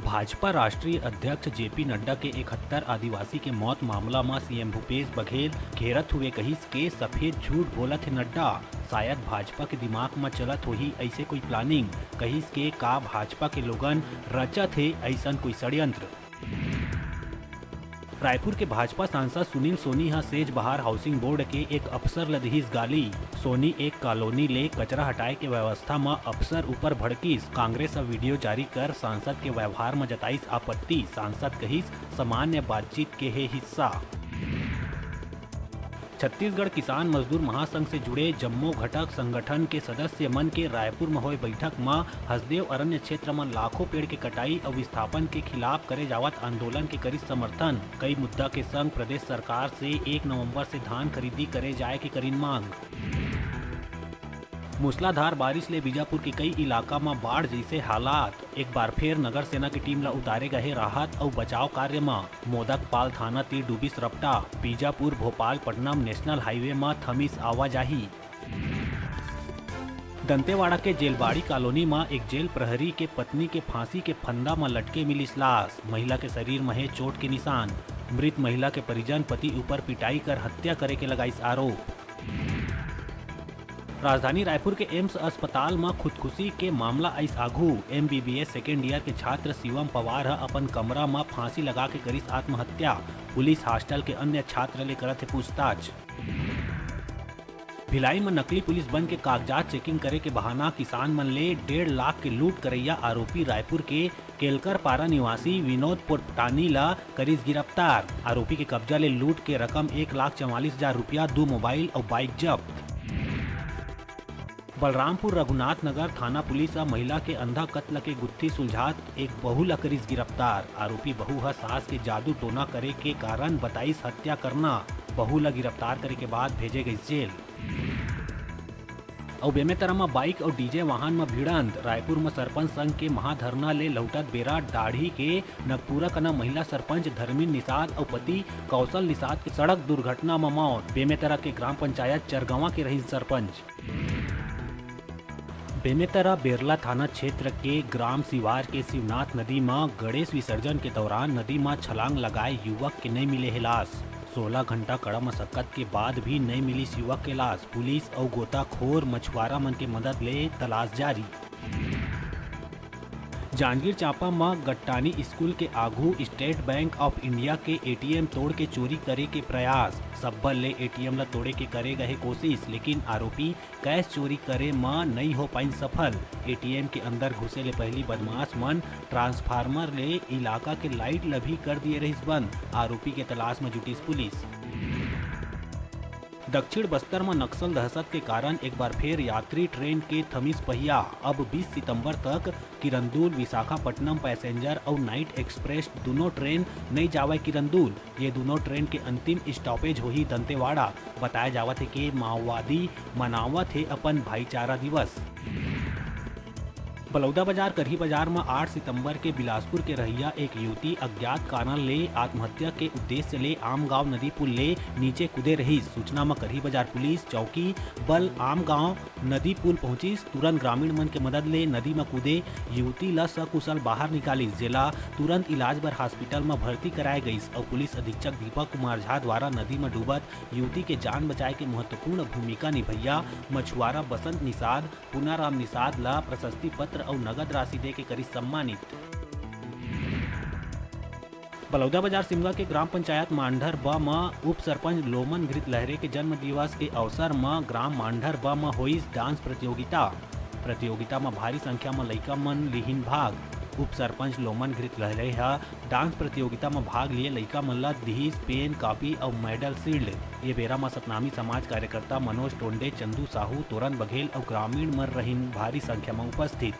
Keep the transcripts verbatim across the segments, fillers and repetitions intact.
भाजपा राष्ट्रीय अध्यक्ष जेपी नड्डा के इकहत्तर आदिवासी के मौत मामला म सीएम भूपेश बघेल घेरत हुए कहिस के सफेद झूठ बोलत हे नड्डा। शायद भाजपा के दिमाग म चलत होही अइसे कोई प्लानिंग, कहिस के का भाजपा के लोगन रचत हे अइसन कोई षड्यंत्र। रायपुर के भाजपा सांसद सुनील सोनी ह सेजबहार हाउसिंग बोर्ड के एक अफसर ल दिहिस गाली। सोनी एक कॉलोनी ले कचरा हटाए के व्यवस्था म अफसर ऊपर भड़किस। कांग्रेस ह वीडियो जारी कर सांसद के व्यवहार म जताइस आपत्ति। सांसद कहिस, सामान्य बातचीत के हे हिस्सा। छत्तीसगढ़ किसान मजदूर महासंघ से जुड़े जम्मो घटक संगठन के सदस्य मन के रायपुर म होए बैठक म हसदेव अरण्य क्षेत्र म लाखों पेड़ के कटाई अउ विस्थापन के खिलाफ करे जावत आंदोलन के करिस समर्थन। कई मुद्दा के संग प्रदेश सरकार से एक नवंबर से धान खरीदी करे जाए के करिन मांग। मूसलाधार बारिश ले बीजापुर के कई इलाका म बाढ़ जइसे हालात। एक बार फेर नगर सेना के टीम ल उतारे गए राहत अउ बचाव कार्य म। मोदक पाल थाना तीर डूबिस रपटा। बीजापुर भोपाल पटना नेशनल हाईवे म थमिस आवाजाही। दंतेवाड़ा के जेलबाड़ी कॉलोनी म एक जेल प्रहरी के पत्नी के फांसी के फंदा म लटके मिलिस लाश। महिला के शरीर म हे चोट के निशान। मृत महिला के परिजन पति ऊपर पिटाई कर हत्या करे के लगाइस आरोप। राजधानी रायपुर के एम्स अस्पताल म खुदकुशी के मामला आइस आघू। एमबीबीएस सेकेंड ईयर के छात्र शिवम पवार ह अपन कमरा म फांसी लगा के करिस आत्महत्या। पुलिस हॉस्टल के अन्य छात्र ले करत हे पूछताछ। भिलाई म नकली पुलिस बन के कागजात चेकिंग करे के बहाना किसान मन ले डेढ़ लाख के लूट करैया आरोपी रायपुर के केलकर पारा निवासी विनोद पोपटानी ला करिस गिरफ्तार। आरोपी के कब्जा ले लूट के रकम एक लाख चवालीस हजार रुपया, दू मोबाइल अउ बाइक जब्त। बलरामपुर रघुनाथ नगर थाना पुलिस ह महिला के अंधा कत्ल के गुत्थी सुलझात एक बहू ला करिस गिरफ्तार। आरोपी बहू ह सास के जादू टोना करे के कारण बताइस हत्या करना। बहू ला गिरफ्तार करे के बाद भेजे गइस जेल। अउ बेमेतरा म बाइक अउ डीजे वाहन म भिड़ंत। रायपुर म सरपंच संघ के महाधरना ले लहुटत बेरा डाढ़ी के नगपुरा कना महिला सरपंच धर्मिन निषाद अउ पति कौशल निषाद के सड़क दुर्घटना म मौत। बेमेतरा के ग्राम पंचायत चरगवां के रहिन सरपंच। बेमेतरा बेरला थाना क्षेत्र के ग्राम सिवार के शिवनाथ नदी म गणेश विसर्जन के दौरान नदी म छलांग लगाए युवक के नइ मिले हे लाश। सोलह घंटा कड़ा मशक्कत के बाद भी नइ मिलिस युवक के लाश। पुलिस अउ गोताखोर मछुआरा मन के मदद ले तलाश जारी। जांजगीर चांपा म गट्टानी स्कूल के आघू स्टेट बैंक ऑफ इंडिया के एटीएम तोड़ के चोरी करे के प्रयास। सब्बल ले एटीएम ल तोड़े के करे गए कोशिश, लेकिन आरोपी कैश चोरी करे म नइ हो पाइन सफल। एटीएम के अंदर घुसे ले पहिली बदमाश मन ट्रांसफार्मर ले इलाका के लाइट ल भी कर दिए रहिस बंद। आरोपी के तलाश म जुटिस पुलिस। दक्षिण बस्तर म नक्सल दहशत के कारण एक बार फेर यात्री ट्रेन के थमिस पहिया। अब बीस सितंबर तक किरंदुल विशाखापट्टनम पैसेंजर अउ नाइट एक्सप्रेस दुनों ट्रेन नइ जावय किरंदुल। ये दुनों ट्रेन के अंतिम स्टॉपेज होही दंतेवाड़ा। बताया जावत हे के माओवादी मनावत हे अपन भाईचारा दिवस। बलौदाबाजार करही बाजार म आठ सितंबर के बिलासपुर के रहइया एक युवती अज्ञात कारण ले आत्महत्या के उद्देश्य ले आमगांव नदी पुल ले नीचे कूदे रहिस। सूचना म करही बाजार पुलिस चौकी बल आमगांव नदी पुल पहुंचिस। तुरंत ग्रामीण मन के मदद ले नदी म कूदे युवती ल सकुशल बाहर निकालिस, जेला तुरंत इलाज बर हॉस्पिटल म भर्ती कराए गइस अउ पुलिस अधीक्षक दीपक कुमार झा द्वारा नदी म डूबत युवती के जान बचाए के महत्वपूर्ण भूमिका निभैया मछुआरा बसंत निषाद, पुनाराम निषाद ल प्रशस्ति पत्र अउ नगद राशि दे के करिस सम्मानित। बलौदाबाजार सिमगा के ग्राम पंचायत मांढर ब म उप सरपंच लोमन घृत लहरे के जन्म दिवस के अवसर म ग्राम मांढर ब म होइस डांस प्रतियोगिता। प्रतियोगिता म भारी संख्या म लइका मन लिहिन भाग। उप सरपंच लोमन घृत लहरे ह डांस प्रतियोगिता म भाग लिए लइका मन ल दिहिस पेन, कॉपी अउ मेडल शील्ड। ये बेरा म सतनामी समाज कार्यकर्ता मनोज टोंडे, चंदू साहू, तोरन बघेल अउ ग्रामीण मन रहिन भारी संख्या म उपस्थित।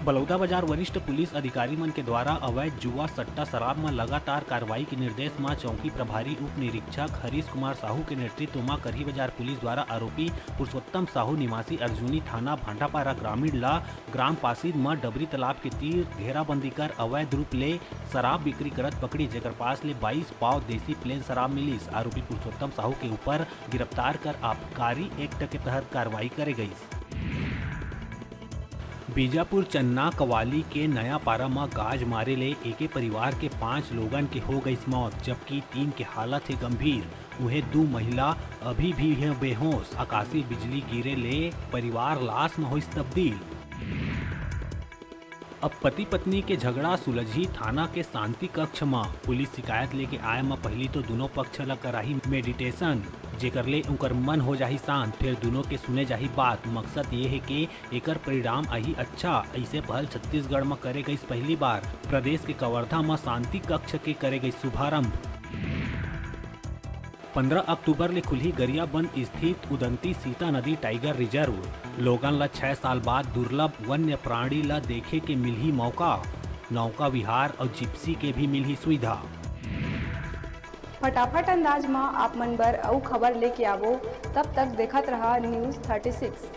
बलौदाबाजार वरिष्ठ पुलिस अधिकारी मन के द्वारा अवैध जुआ सट्टा शराब म लगातार कार्रवाई के निर्देश म चौकी प्रभारी उप निरीक्षक हरीश कुमार साहू के नेतृत्व म करही बाजार पुलिस द्वारा आरोपी पुरुषोत्तम साहू निवासी अर्जुनी थाना भांडापारा ग्रामीण ल ग्राम पासीद म डबरी तालाब के तीर घेराबंदी कर अवैध रूप ले शराब बिक्री करत पकड़ी, जेकर पास ले बाईस पाव देसी प्लेन शराब मिलिस। आरोपी पुरुषोत्तम साहू के ऊपर गिरफ्तार कर आबकारी एक्ट के तहत कार्रवाई करे गइस। बीजापुर चन्ना कवाली के नया पारा म गाज मारे ले एके परिवार के पांच लोगन के हो गइस मौत, जबकि तीन के हालत हे गंभीर। उहें, दू महिला अभी भी हे बेहोश। आकाशीय बिजली गिरे ले परिवार लाश म होइस तब्दील। अब पति पत्नी के झगड़ा सुलझही थाना के शांति कक्ष म। पुलिस शिकायत लेके आए म पहिली तो दुनों पक्ष ल कराही मेडिटेशन, जेकर ले उनकर मन हो जाही शांत, फिर दुनों के सुने जाही बात। मकसद ये हे के एकर परिणाम आही अच्छा। अइसे पहल छत्तीसगढ़ म करे गइस पहिली बार। प्रदेश के कवर्धा म शांति कक्ष के करे गइस शुभारंभ। पंद्रह अक्टूबर ले खुलही गरियाबंद स्थित उदंती सीता नदी टाइगर रिजर्व। लोगन ल छह साल बाद दुर्लभ वन्य प्राणी ल देखे के मिलही मौका। नौका विहार अउ जिप्सी के भी मिलही सुविधा। फटाफट अंदाज म आप मन बर अउ खबर लेके आवो, तब तक देखत रहा News thirty six।